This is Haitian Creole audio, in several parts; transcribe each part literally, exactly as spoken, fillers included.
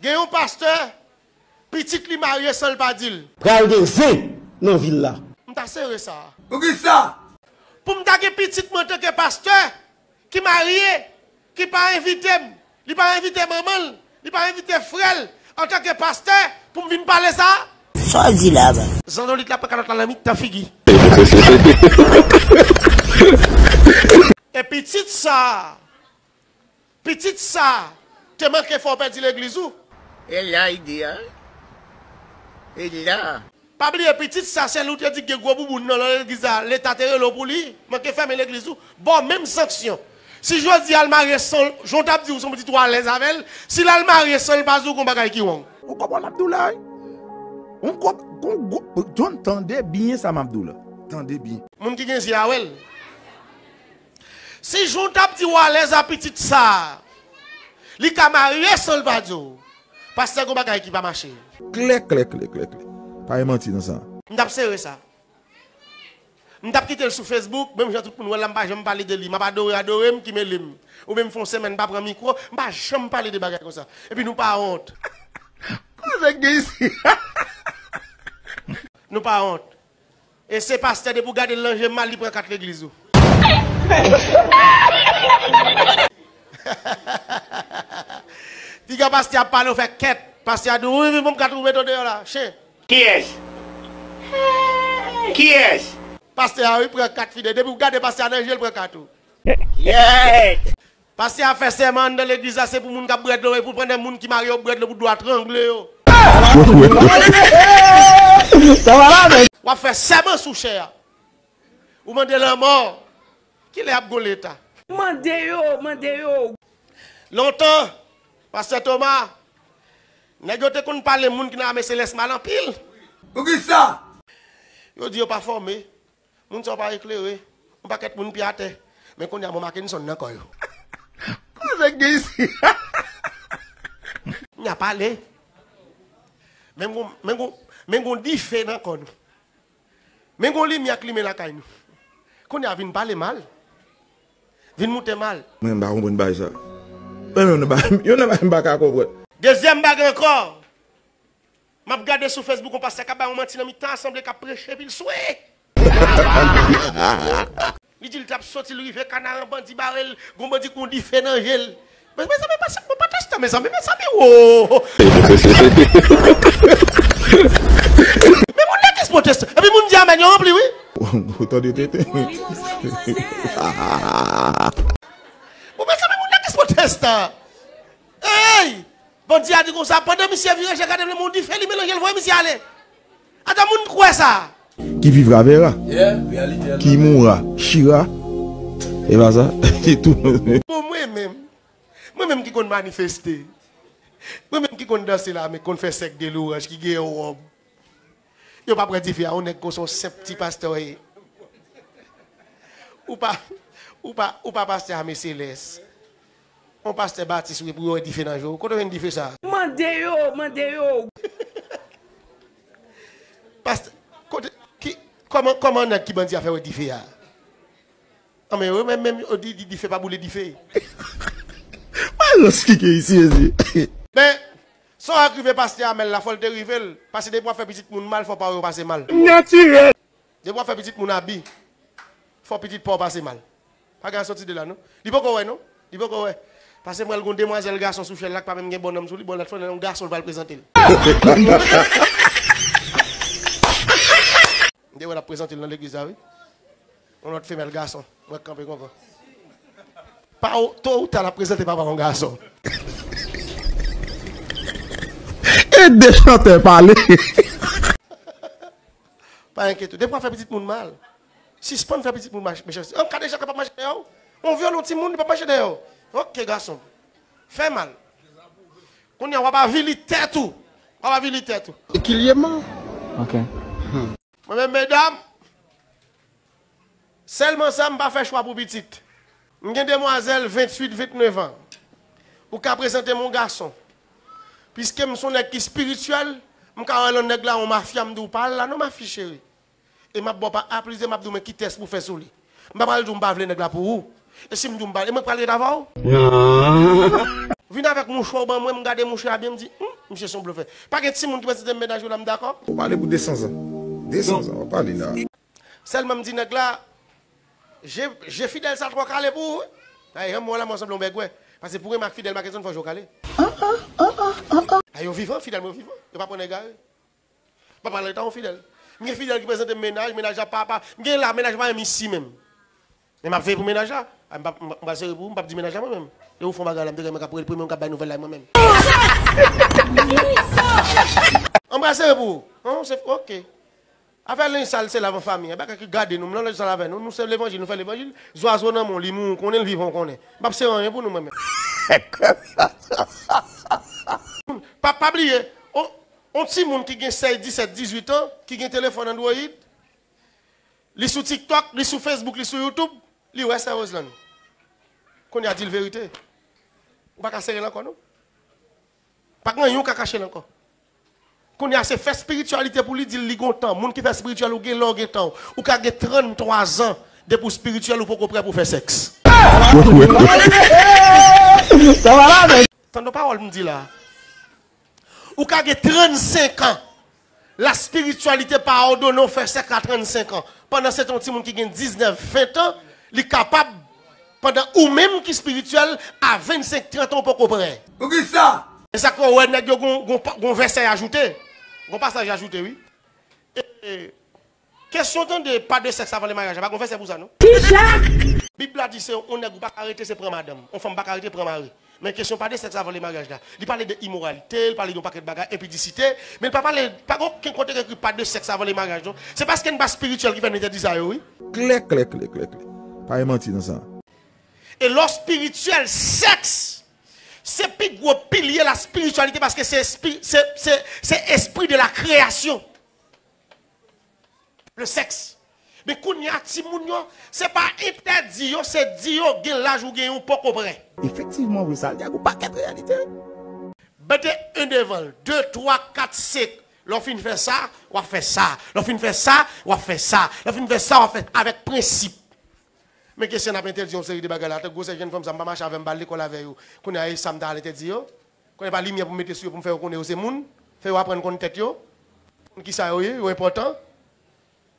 Gen yon pastè, pitit li marye san l pa di l. Pral gen zen nan vil la. M ta sere sa. Poukisa? Pou m ta gen pitit mwen antanke pastè ki marye, ki pa envite m, li pa envite manman l, li pa envite frè l, antanke pastè, pou m vin pale sa? Sa w di la, ba? Zandolit la pran kalòt la nan mitan figi. E pitit sa, pitit sa, te manke fè w pèdi legliz ou. E la ide a. E la. Pa bliye pitit sa, se li w te di gen gwo bouboun nan legliz la, Leta te rele w pou li, manke fèmen legliz ou, ba w menm sanksyon. Si jodi a l marye san, jan w t ap di w se yon pitit ou alèz avè l, si l al marye san l pa di w gon bagay ki wrong. Ou konprann m ap di w la, wi? Ou konp-, kon gwo, John, tande byen sa m ap di w la. Tande byen. Moun ki gen zye a wè l. Si jan w t ap di w alèz a pitit sa, li ka marye san l pa di w, pastè gon bagay ki pa mache. Klè, klè, klè, klè, klè. Pa gen manti nan sa. M t ap sere sa. M t ap kite l sou Facebook, menm jan tout moun wè l la, m pa janm pale de li. M ap adore, adore m ki mele m. Oubyen m fè yon semèn m pa pran mikwo, m pa janm pale de bagay konsa. Epi nou pa wont. Koze k gen isi? Nou pa wont. E se pastè, depi w gade l nan je mal, li pran kat legliz ou. Piga pastè ap pale, w fè kèt. Pastè a di w, wi, wi, ban m kat ou, mete w deyò la, chen. Kiyès? Kiyès? Pastè a, wi, pran kat fidèl. Depi w gade pastè a nan je, l pran kat ou. Kiyès? Pastè a fè sèman anndan legliz la, se pou moun k ap bwè dlo, e pou pandan moun ki marye yo bwè dlo pou dlo a trangle yo. Sa va la, men. W ap fè sèman sou chè a. Ou mande lanmò. Kilè y ap gon Leta? Mande yo, mande yo. Lontan, pastè Toma, nèg yo te konn pale moun ki nan ame selès mal anpil. Poukisa? Yo di yo pa fòme. Moun sa yo pa eklere. Yon pakèt moun pye atè. Men kounye a, bon, Mackenson nan kò yo. Koze k gen isi? N a pale. Men gon, men gon, men gon dife nan kò nou. Men gon limyè k limen lakay nou. Kounye a vin pale mal. Vin moute mal. Mwen, m pa konprann bagay sa. Mwen menm, yon nan bagay, yon nan bagay m pa ka konprann. Dezyèm bagay ankò. M ap gade sou Facebook, yon pastè k ap bay yon manti nan mitan asanble k ap preche, epi l swe. Li di l t ap soti, l rive Kanaran, bandi bare l, gon bandi k yon dife nan je l. Men, mezanmi, pastè, bon, pwotestan, mezanmi, mezanmi, wo! Men moun nan ki pwotestan? Epi moun di amèn yo ranpli, wi. Ou tande tenten. Bon, mezanmi, moun nan ki pwotestan? Ey! Bandi a di konsa, pandan misye vire je gade l, men yon dife li melanje l voye misye ale. Ata moun kwè sa. Qui vivra verra. Qui mourra chira. E pa sa? Bon, mwen menm, mwen menm ki konn manifeste, mwen menm ki konn danse lame, konn fè sèk de louranj, ki gen yon wòb. Yo pa pran dife a, yon nèg konsa, yon senp ti pastè w ye. Ou pa, ou pa, ou pa pastè ame selès. Yon pastè batis ou ye pou yo wè dife nan je w. Kote w jwenn dife sa? Mande yo, mande yo. Pastè, kote, ki, kòman, kòman nèg ki bandi a fè wè dife a? Anben, yo menm, menm, yo di, di dife pa boule dife. Mwen rans ki gen isi, Jezi. Men, sa w wè k rive pastè Amèl la, fò l te rive l. Paske depi w ap fè pitit moun mal, fò pa w yo pase mal. Natirèl. Depi w ap fè pitit moun abi, fò pitit pa w pase mal. Pa gen soti de la, non. Li poko wè, non. Li poko wè. Paske m wè l gon demwazèl gason sou chèn la k pa menm gen bonnonm sou li, bon, lòt fwa, yon gason l pral prezante l. M te wè l ap prezante l nan legliz la, wi. Yon lòt femèl gason. Mwen kanpe konpran. Pa ou, to ou ta, l ap prezante papa yon gason. E de chantè pale. Pa enkyete w. Depi w ap fè pitit moun mal, sispann fè pitit moun mach-, mechanste. An, gade jan k ap mache dèyè w. Yon vyolon timoun, li p ap mache dèyè w. Oke, gason. Fè mal. Kounye a, w ap avili tèt ou. W ap avili tèt ou. Ekilyèman. Ok. Mwen menm, medam, sèlman sa, m pa fè chwa pou pitit. M gen demwazèl venntuit, vennèf an. Ou ka prezante m yon gason. Piske m se yon nèg ki espirityèl, m ka wè lòt nèg la yon mafya, m di w pa al la non, mafi cheri. E m ap ba w pa a plis de, m ap di w men ki tès pou fè sou li. M pa pral di w m pa vle nèg la pou ou. E si m di w m pa, e mwen k pral ret avè w? Non. Vin avèk mouchwa w ban mwen, m gade mouchwa a byen, m di, hmm, Misye se yon blofè. Pa gen timoun ki prezante m mennaj ou la, m dakò. Ou pale pou de san zan. De san zan, w ap pale la. Sèlman m di nèg la, je, je Fidel sa twò kale pou ou wi. Ay, janm wè la mwen sanble yon bègwè. Paske pou renmen ak Fidel Mackenson fò je w kale. A yo vivan, Fidel mwen vivan. Yo pa pran nan egare. Papa leta yon Fidel. M gen Fidel ki prezante m mennaj, mennaj la pa, pa, m gen la, mennaj la pa menm isi menm. Men m ap veye pou mennaj la. A, m p ap, m p ap, m pral sere pou ou, m p ap di mennaj la mwen menm. E ou fè yon bagay la, m te renmen k ap rele premye moun k ap bay nouvèl la, mwen menm. An pral sere pou ou. Non, se, ok. Afè lenj sal se lavan fanmi an. Bagay ki gade nou, m nan lenj sal avè nou. Nou se levanjil, nou fè levanjil. Zwazo nan men w, li mouri, ou konnen l vivan, ou konnen. M p ap sere anyen pou nou, mwen menm. Pa, pa bliye, on, on timoun ki gen sèz, disèt, dizuit an, ki gen telefòn Android, li sou TikTok, li sou Facebook, li sou YouTube, li wè sè Roseland. Kounye a di l verite. Ou pa ka sere l ankò, non. Pa gen anyen ou ka kache l ankò. Kounye a se fè espirityalite pou li, di l li gon tan. Moun ki fè espirityèl, ou gen lè w gen tan. Ou ka gen tranntwa zan, depi w espirityèl, ou poko prè pou fè sèks. Tande pawòl m di la. Ou ka gen trannsenk an. La spirityalite pa òdone w fè sèks a trannsenk an. Pandan se tan, yon timoun ki gen diznèf, ven an, li kapab, pandan ou menm ki spirityèl, a vennsenk, trant an, ou poko prè. Poukisa? E sa k fè w wè nèg yo gon, gon, gon vèsè y ajoute. Gon pasaj y ajoute, wi. E, e, kesyon tande, pas de sexe avant le mariage, pa gon vèsè pou sa, non? Kisa? Bib la di se yon nèg ou pa ka rete, se pran madanm. Yon fanm pa ka rete, pran mari. Men kesyon pas de sexe avant le mariage la. Li pale de imoralite, li pale de yon pakèt bagay, enpidisite, men li pa pale, pa gen okenn kote ki ekri pas de sexe avant le mariage, non. Se paske n pa spirityèl ki fè n entèdi sa yo, wi. Klè, klè, klè, klè, klè. Pa gen manti nan sa. E lè w spirityèl, sèks, se pi gwo pilye la spirityalite paske se espri, se, se, se esprit de la création. Le sexe. Men kounye a, timoun yo, se pa entèdi yo, se di yo gen laj ou gen yon poko prè. Efektivman, wi, sa l di a gon pakèt reyalite. Mete en devan l, de, twa, kat, senk. Lè w fin fè sa, w ap fè sa. Lè w fin fè sa, w ap fè sa. Lè w fin fè sa, w ap fè avèk prensip. Men kesyon n ap entèdi yon seri de bagay la. Tankou gwosè jèn fanm sa, m pa mache avè l, m pa al lekòl avè yo. Kounye a, e sa m ta al entèdi yo? Konnen pa limyè pou m mete sou yo pou m fè yo konnen yo se moun, fè yo aprann konn tèt yo, konn kisa yo ye, yo enpòtan.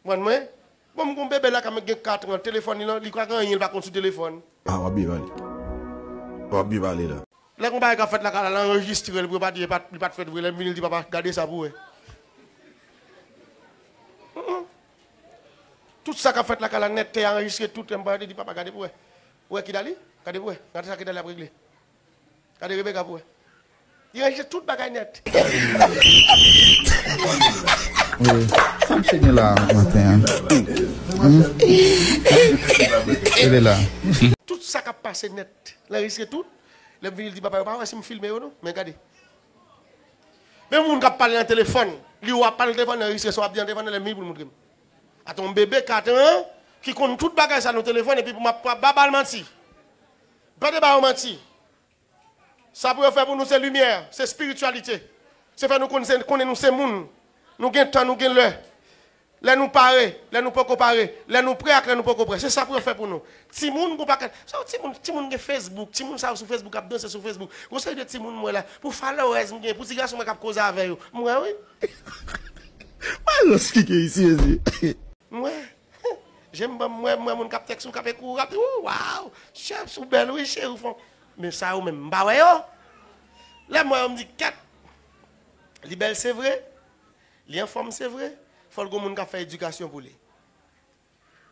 Konprann mwen? Bon, m gon bebe la ka gen kat an, telefòn li lan, li pa gen anyen, li pa konn sou telefòn. Ah, w ap byen pale. W ap byen pale la. Lè gon bagay k ap fèt lakay la, l anrejistre l pou yo pa di li pa t, li pa t fèt vre, lè m vini l di papa, gade sa pou wè. Mm, mm. Tout sa k ap fèt lakay la nèt, te anrejistre tout, lè m pa di papa, gade pou wè. Ou wè Kidali? Gade pou wè. Gade sa Kidali ap regle. Gade Rebeka pou wè. Li ranje tout bagay nèt. Wi. Sa misye gen la maten an? Hmm? Rele la. Tout sa k ap pase nèt. Li anrejistre tout. Lè m vini, li di, papa, yo pa wè si m filme yo, non? Men gade. Men moun k ap pale nan telefòn. Li wè w ap pale nan telefòn, li anrejistre sa w ap di nan telefòn nan, lè m vini pou l montre m. Ata yon bebe kat an ki konn tout bagay sa nan telefòn, epi pou m ap, pou m ap ba l manti. Pa de ba yo manti. Sa pou yo fè pou nou se limyè, se espirityalite. Se fè nou konn se, konnen nou se moun. Nou gen tan, nou gen lè. Lè nou pare, lè nou poko pare, lè nou prè ak lè nou poko prè. Se sa pou yo fè pou nou. Timoun, gon pakèt. Sa yon timoun, timoun gen Facebook, timoun sa yo sou Facebook, ap danse sou Facebook. Gon seri de timoun mwen la, pou followers m gen, pou ti gason mwen k ap koze avè yo. M wè wi. Mwen lòs kike isi, mezi. M wè. Je m ban m wè, m wè moun k ap tèks ou, k ap ekri ou, k ap di, ou, waw, chèps, ou bèl, wi, cheri, ou fon. Men sa yo menm, m pa wè yo. Lè m wè yo, m di, kèt, li bèl, se vre, li anfòm, se vre, fò l gon moun k ap fè edikasyon pou li.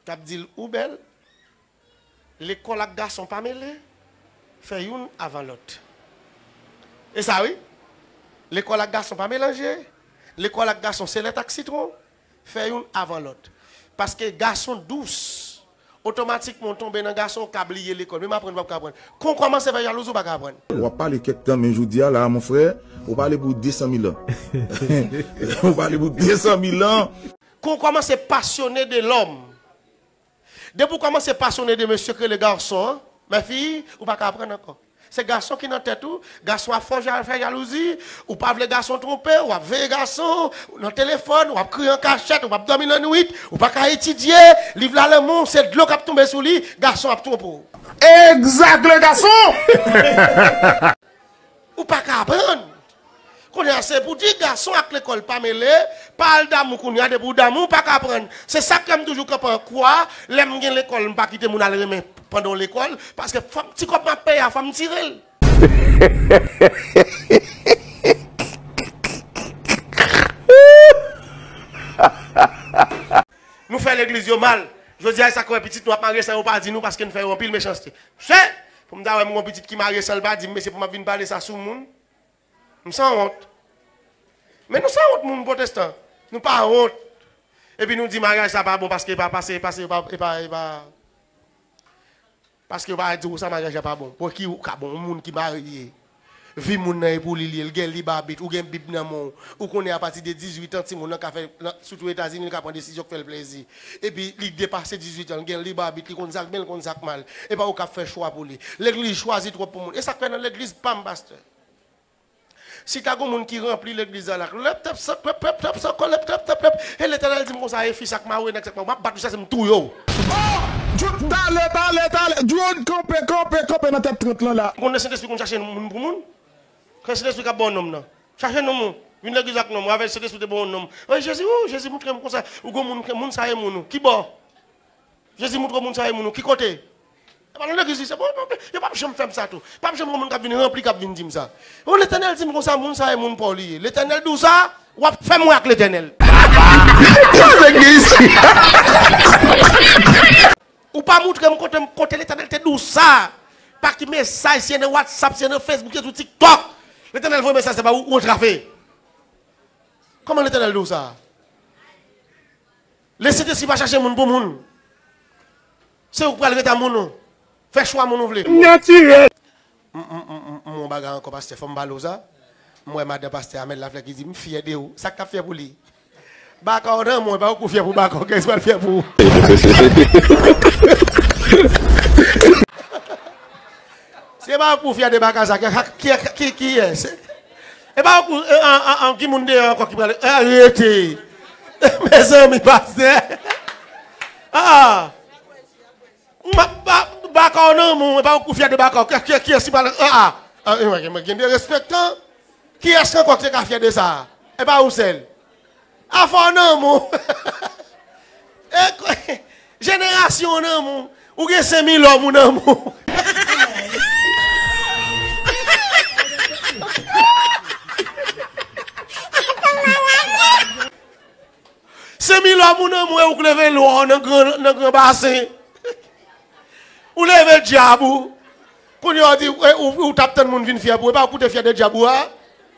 K ap di l, ou bèl, lekòl ak gason pa mele, fè youn avan lòt. E sa wi, lekòl ak gason pa melanje, lekòl ak gason se lèt ak sitwon, fè youn avan lòt. Paske gason dous, otomatikman w tonbe nan gason, w ka bliye lekòl. Menm aprann ou p ap ka aprann. Kon w kòmanse fè jalouzi, ou pa ka aprann. W ap pale kèk tan, men jodi a la, mon frè, ou pale pou de san mil an. Ou pale pou de san mil an. Kon w kòmanse pasyone de lòm, depi w kòmanse pasyone de mesye k rele gason an, mèfi, ou pa ka aprann ankò. Se gason ki nan tèt ou, gason ap fè w ja-, fè jalouzi, ou pa vle gason twonpe w, w ap veye gason, ou nan telefòn, w ap kriye an kachèt, ou p ap dòmi lannwit, ou pa ka etidye, liv la lanmou, se dlo k ap tonbe sou li, gason ap twonpe w. Egzak, le gason! Ou pa ka aprann. Kounya se pou di gason ak lekòl pa mele, pa al damou kounya, depi w damou, w pa ka aprann. Se sa k fè m toujou kanpe an kwa, lè m gen lekòl, m pa kite moun al renmen pandan w lekòl, paske fò m, ti kòb m ap peye a, fò m tire l. Nou fè legliz yo mal. Jodi a, sa k wè pitit nou ap marye san yo pa di nou paske n fè yo anpil mechanste. Se pou m ta wè m gon pitit ki marye san l pa di m, mesye, pou m ap vin pale sa sou moun. M sanwont. Men nou sanwont moun pwotestan. Nou pa wont. Epi nou di maryaj sa pa bon paske e pa pase, e pase, e pa, e pa, e pa. Paske yo pa di w sa maryaj la pa bon. Pou ki ou ka bon, yon moun ki marye. Vi moun nan e pou li li ye, l gen lib abit, ou gen Bib nan men w. Ou konnen apati de dizuit an, timoun nan ka fè, nan, sitou Etazini, li ka pran desizyon k fè l plezi. Epi li depase dizuit an, l gen lib abit, li konn sa k byen, li konn sa k mal. E pa ou k ap fè chwa pou li. Legliz chwazi twòp pou moun. E sa k fè nan legliz pa m, pastè. Si ta gon moun ki ranpli legliz la, la, lèp tèp san, pèp, pèp, tèp san, kò, lèp tèp, tèp, pèp. E Letènèl di m konsa, e fi sa k mare nèg sa k mare, m ap bat ou sa, se m touye w. Oh! Djou, talè, talè, talè, Djou, kanpe, kanpe, kanpe nan tèt trant lan la. M konnen Sentespri konn chache moun pou moun. Kè Sentespri k ap ba w nonm nan. Chache nonm ou. Vin legliz ak nonm ou. Avè Sentespri te ba w nonm. Wi, Jezi, ou, Jezi moutre m konsa. Ou gon moun, moun sa e moun ou. Ki bò? Jezi moutre moun sa e moun ou ki kote? E pa nan legliz li se bon, bon, yo p ap janm fè m sa tou. P ap janm gen moun k ap vin ranpli, k ap vin di m sa. O, Letènèl di m konsa, moun sa e moun pa w li ye. Letènèl di w sa, w ap fè m wè ak Letènèl. Legliz. Ou pa moutre m kote, kote Letènèl te di w sa. Pa ki mesaj, si e nan WhatsApp, si e nan Facebook, si e sou TikTok. Letènèl voye mesaj sa ba ou, ou antrave. Kòman Letènèl di w sa? Lesentespri pa chache moun pou moun. Se ou k pral ret a moun ou. Fè chwa moun ou vle. Natirèl. M, m, m, m, m wè yon bagay ankò, pastè, fò m pale w sa. M wè madan pastè Amèl Laflè ki di, "M fyè de ou." Sa k t ap fyè pou li? Baka w nan men w, e pa ou k pou fyè pou baka w, kiyès pral fyè pou ou? Se pa ou k pou fyè de baka sa, ki, ki, ki, kiyès? E pa ou k pou, e, an, an, an, ki moun deyò ankò ki pral, e, rete. Mezanmi, pastè. Ah! M ap ba, baka w nan men w, e pa ou k pou fyè de baka w. Kiyès, kiyès, kiyès ki pral, ah, ah. Ah, e, mwen, mwen gen derespektan. Kiyès ankò ki te ka fyè de sa? E pa ou sèl. Afè w nan men w. E, jenerasyon w nan men w. Ou gen senk mil òm ou nan men w. Senk mil òm ou nan men w, e ou k leve lwa w nan gran, nan gran basen. Ou leve dyab ou. Kounye a w di, e, ou, ou t ap tann moun vin fyè pou ou. E pa ou k pou te fyè de dyab ou a?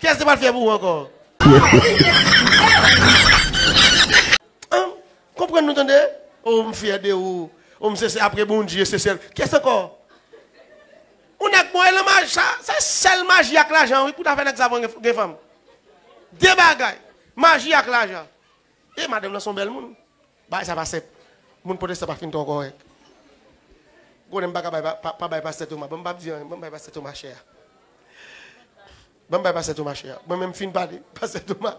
Kiyès te pral fyè pou ou ankò? An, konprann nou tande? O, m fyè de ou. O, m se, se apre Bondye, se sèl. Kiyès ankò? Ou nèg bon, e lan maj, sa, se sèl maji ak lajan, wi, pou ta fè nèg sa pran gen, gen fanm. De bagay. Maji ak lajan. E madanm nan se yon bèl moun. Bagay sa pa senp. Moun pwotestan pa fin twò kòrèk. Konnen m pa ka bay pa, pa, pa bay pastè Toma. Bon, m p ap di anyen. Bon, m bay pastè Toma chè a. Bon, m bay pastè Toma chè a. Mwen menm fin pale. Pastè Toma.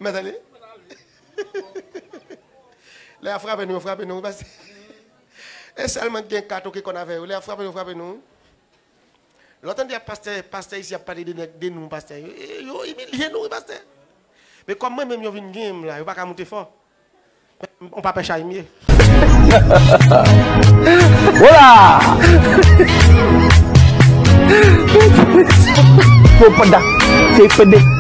Mèt ale. Lè y ap frape nou, yo frape nou, wi, pastè. E sèlman gen kato ki konn avè yo. Lè y ap frape nou, yo frape nou. Lè w tande ap pastè, pastè isi ap pale de nèg, de nou, pastè. Yo, yo imilye nou, wi, pastè. Men kòm mwen menm, yo vin genyen m la, yo pa ka moute fò. On pa pè chay m ye. Wola! Popada, te pede.